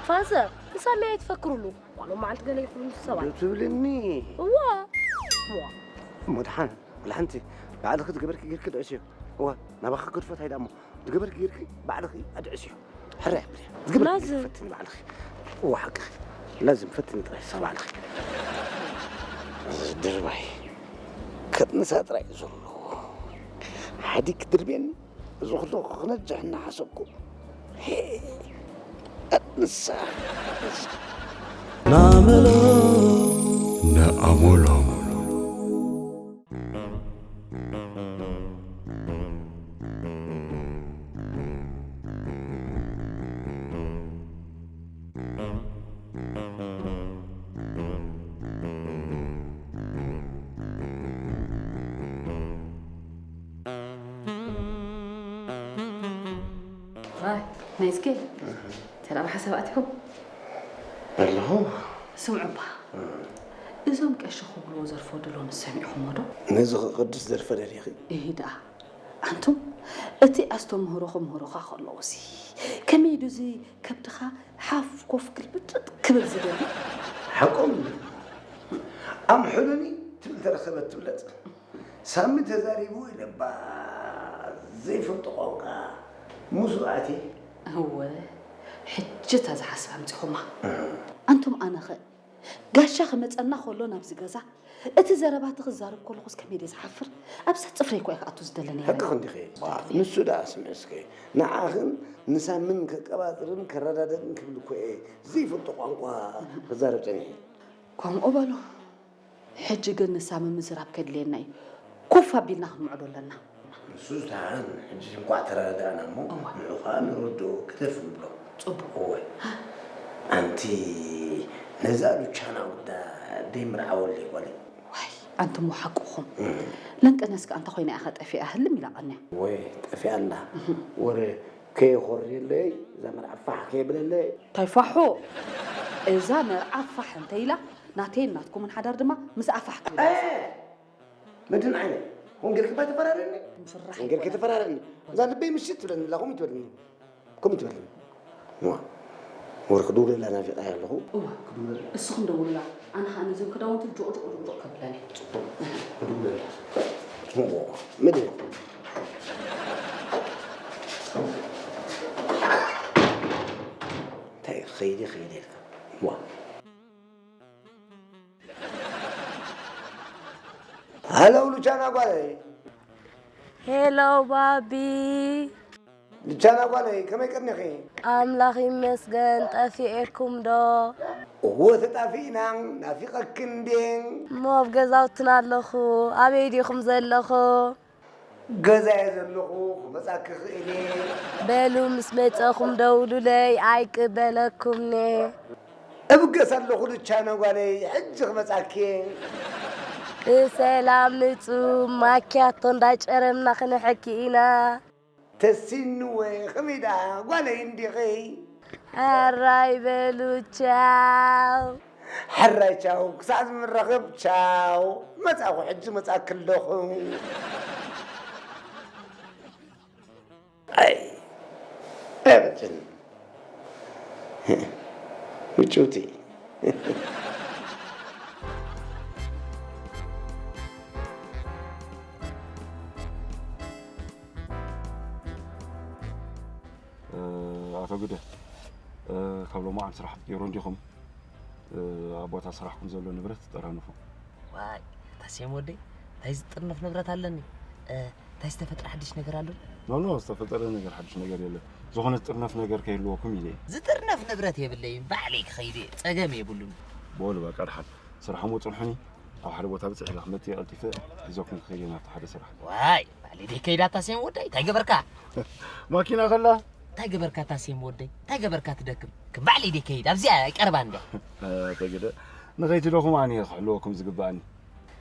ፋዘር ንሳመይ ኣይትፈክርሉ ዋሎም መዓልቲ ገለ ይኹኑ ሰባት ትብልኒ እዋ እዋ እሞ ድሓን ወላ ሓንቲ ባዕልኺ ዝገበርኪ ጌርኪ ድዕስዮ እዋ ናባኺ ገድፎት ኣይዳ እሞ ዝገበርኪ ጌርኪ ባዕልኺ ኣድዕስዮ ሕራይ ኣብልያ ዝገበርኪ ጌርኪ ፈትኒ ባዕልኺ እዋ ሓቅኺ ላዝም ፈትኒ ጥራይ ሳ ባዕልኺ ድርባይ ከጥንሳ ጥራይ እዩ ዘሎ ሓዲግ ድርቤኒ እዚ ኩሉ ክነጅሕ እናሓሰብኩ ንሳ ናመሎ ነኣሞሎም ናይ እስከ ተራ ብሓሳብ ኣትኹም ኣለኹ ስምዑ እባ እዞም ቀሺ ክብልዎ ዘርፎ ደሎ ንሰሚዕኹሞ ዶ ነዚ ክቅድስ ዘርፈ ደሊኺ እሂ ደኣ ኣንቱም እቲ ኣስተምህሮ ክምህሩኻ ከለዉ ሲ ከመይ ዱ እዚ ከብድኻ ሓፍ ኮፍ ግልብጥጥ ክብል ዝደሊ ሓቆም ኣምሕሉኒ ትብል ተረኸበት ትብለጥ ሳሚ ተዛሪቡ ኢለባ ዘይፈልጦ ቋንቋ ምስኡ ኣትየ እወ ሕጂ እታ ዝሓስብ ኣምፂኹማ ኣንቱም ኣነኸ ጋሻ ክመፀና ከሎ ናብዚ ገዛ እቲ ዘረባቲ ክዛረብ ከለኹስ ከመይ ድየ ዝሓፍር ኣብዛ ፅፍረይ እኮ እየ ክኣቱ ዝደሊ ነይረ ሕቅኺ እንዲኺ ንሱ ደኣ ስምዒ እስከ ንዓኽን ንሳምን ከቀባጥርን ከረዳደእን ክብል እኮ እየ ዘይፈልጦ ቋንቋ ክዛረብ ፀኒሐ ከምኡ በሉ ሕጂ ግን ንሳሚ ምዝራብ ከድልየና እዩ ኮፍ ኣቢልና ክንምዕዶ ኣለና ንሱ ዝተሃን ሕጂ እንኳዕ ተረዳዳእና እሞ ንዑ ከዓ ንረድኦ ክተፍ ንብሎ ፅቡቅ እወ ኣንቲ ነዛ ሉቻና ጉዳ ደይምርዓወለይ ጓለይ ዋይ ኣንቱሞ ሓቅኹም ለንቅነስ ከዓ እንተ ኮይና ኢኻ ጠፊኣ ህልም ኢላ ቀንያ ወይ ጠፊኣ ኣላ ወረ ከየኾርየለይ እዛ መርዓ ፋሕ ከየብለለይ እንታይ ፋሑ እዛ መርዓ ፋሕ እንተ ኢላ ናተይን ናትኩምን ሓዳር ድማ ምስ ኣፋሕ ክብል መድን ዓይነ ወንጌል ክባ ተፈራረኒ ወንጌል ከተፈራረኒ እዛ ልበይ ምሽት ትብለኒ ላ ኮም ትበልኒ ኮም ትበልኒ ወርቂ ክድውለላ ናፊቐያ ኣለኹ። እዋ ክድውለላ፣ እስኹም ደውሉላ። ኣነ ኸኣ ነዞም ክዳውንቲ ጆቕ ጆቕ ጆቕ ጆቕ ከብለን እየ። ጽቡቕ፣ ክድውለላ። እዎ፣ ምድሪ። እንታይ ኸይዲ ኸይዲ ኢልካ? ዋ። ሃለው ሉቻና ጓለይ። ሄሎ ባቢ። ሉቻና ጓለይ፣ ከመይ ቀኒኺ? ኣምላኽ ይመስገን። ጠፊኤኩም ዶ? እወ ተጣፊእና፣ ናፊቐኪ እንዴ። እሞ ኣብ ገዛውትና ኣለኹ። ኣበይ ዲኹም ዘለኹ? ገዛየ ዘለኹ፣ ክመጻኪ እኽእል እየ። በሉ ምስ መጸኹም ደውሉለይ፣ ኣይቅበለኩምኒ። እብገስ ኣለኹ ሉቻና ጓለይ፣ ሕጂ ክመጻኪ እየ። ብሰላም ምጹ፣ ማኪያቶ እንዳጨረምና ክንሕኪ ኢና። ተሲንወ፣ ከመይ ደኣ ጓለይ እንዲኺ? ሕራይ በሉ፣ ቻው። ሕራይ ቻው፣ ክሳዕ ዝምራኸብ ቻው። መጻኹ፣ ሕጂ መጻኪ ኣለኹ። ኣይ፣ ኣይበጭን። ምጭውቲ። እ፣ ኣቶ ግደ፣ እ፣ ካብ ሎማዓንቲ ስራሕ ትቕየሩ እንዲኹም? እ፣ ኣብ ቦታ ስራሕኩም ዘሎ ንብረት ጠራንፉ። ዋይ፣ ታሴም ወደይ፣ እንታይ ዝጥርነፍ ንብረት ኣለኒ? እ፣ እንታይ ዝተፈጥረ ሓድሽ ነገር ኣሎ? ኖ፣ ኖ፣ ዝተፈጠረ ነገር ሓድሽ ነገር የለን። ዝኾነ ዝጥርነፍ ነገር ከይህልወኩም ኢለ እየ። ዝጥርነፍ ንብረት የብለይን፣ ባዕለይ ክኸይድ እየ፣ ጸገም የብሉን። በሉ በቃ፣ ደሓን ስራሕሞ ጽንሑኒ። ኣብ ሓደ ቦታ ብጽሕ ኢለ ክመጽእ እየ፣ ቀልጢፈ ሒዘኩም ክኸይድ እየ ናብቲ ሓደ ስራሕ። ዋይ፣ ባዕለይ ደይ ከይዳ ታሴም ወደይ፣ እንታይ ገበርካ? ማኪና ከላ? እንታይ ገበርካ ታሴም ወደይ? እንታይ ገበርካ ትደክም? ከም ባዕለይ ደይ ከይድ፣ ኣብዚኣ ቀርባ እንደ። ኣቶ ግደ፣ ንኸይትደኹም ኣነ እየ ክሕልወኩም ዝግባኣኒ።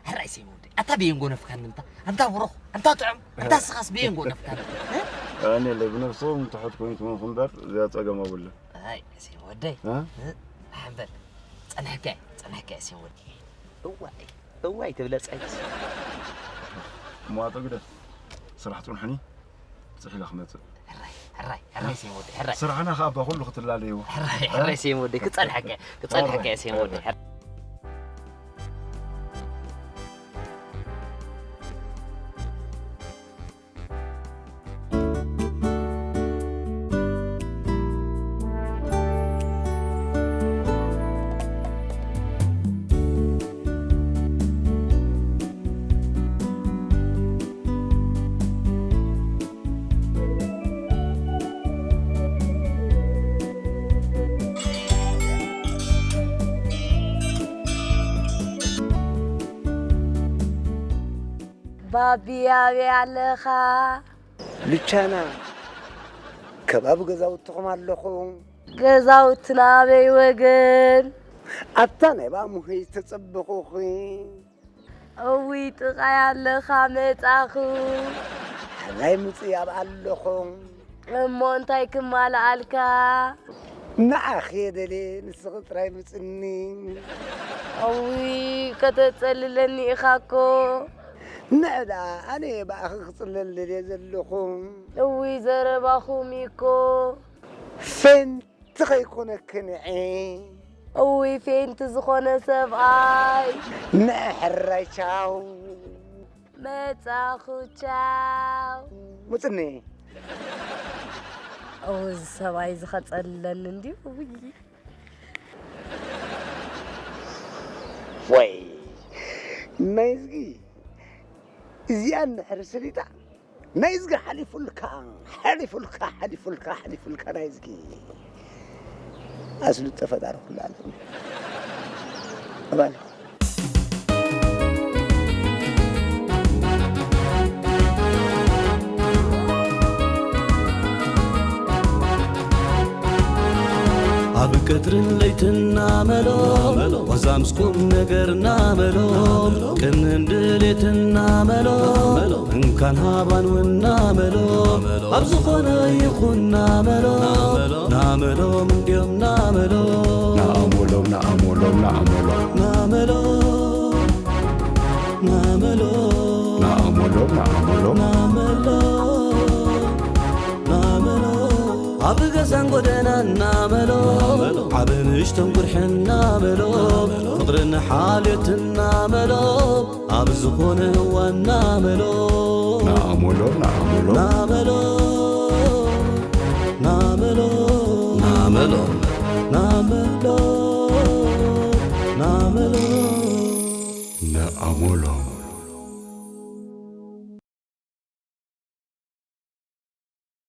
ሕራይ ሴም ወደይ፣ ኣታ በየን ጎነፍካኒ እንታ? ኣንታ ብሩኽ፣ ኣንታ ጥዑም፣ ኣንታ ስኻስ በየን ጎነፍካኒ? እ? ኣነ የለ ብነፍሶም ትሑት ኮይንኩም እምበር፣ እዚኣ ጸገም ኣብሉ። ኣይ፣ ሴም ወደይ። እ? እ? ሓንበል፣ ጸንሕካ፣ ጸንሕካ ሴም ወደይ። እዋይ፣ እዋይ ትብለ ጸይስ። እሞ ኣቶ ግደ፣ ስራሕ ጽንሑኒ፣ ብጽሕ ኢለ ክመጽእ። ሕራይ፣ ሕራይ፣ ሕራይ ሴም ወደይ፣ ሕራይ። ስራሕና ከኣ እባ ኩሉ ክትላለይዎ። ሕራይ፣ ሕራይ ሴም ወደይ፣ ክጸንሐካ፣ ክጸንሐካ ሴም ወደይ። ባቢ ኣበይ ኣለኻ? ሉቻና፣ ከባቢ ገዛውትኹም ኣለኹ። ገዛውትና ኣበይ ወገን? ኣብታ ናይ ባሙኸይ ዝተጸበኹኺ። እውይ ጥቓይ ኣለኻ መጻኹ። ሕራይ ምጽእ ኣብ ኣለኹ። እሞ እንታይ ክማልኣልካ? ንዓኺ እየ ደልየ፣ ንስኺ ጥራይ ምጽኒ። እውይ ከተጸልለኒ ኢኻ እኮ። ንዕ ደኣ፣ ኣነ እየ ብኣኺ ክጽለል ደልየ ዘለኹ። እውይ ዘረባኹም እዩ እኮ። ፌንት ከይኮነኪ ንዒ። እውይ ፌንት ዝኾነ ሰብኣይ። ንዕ ሕራይ ቻው። መጻኹ ቻው። ምጽኒ። እው እዚ ሰብኣይ እዚ ኸጸልለኒ እንድዩ። እውይ። ወይ ናይዝጊ እዚኣ እንድሕር ሰሊጣ ናይዝጊ ሓሊፉልካ፣ ሓሊፉልካ፣ ሓሊፉልካ፣ ሓሊፉልካ ናይዝጊ። ኣስሉጠ ፈጣሪ ኩሉ ዓለም። ኣባል። ኣብ ቀትርን ለይትና መሎ፣ ወዛምስ ቁም ነገርና መሎ፣ ቅንን ድሌትና መሎ፣ እንካን ሃባን ውና መሎ፣ ኣብ ዝኾነ ይኹን ናመሎም፣ ናመሎም እንድዮም ናመሎም። ናመሎም፣ ናመሎም፣ ናመሎም። ናመሎም፣ ናመሎም። ናመሎም፣ ናመሎም። ናመሎም፣ ናመሎም። ብገዛን ጎደና እናመሎ ዓበ ንእሽቶን ጉርሕና መሎ ፍቕርን ሓልዮትና መሎ ኣብ ዝኾነ እዋና መሎ ናኣመሎ ናኣመሎ ናመሎ ናመሎ ናመሎ ናመሎ ናመሎ ናኣመሎ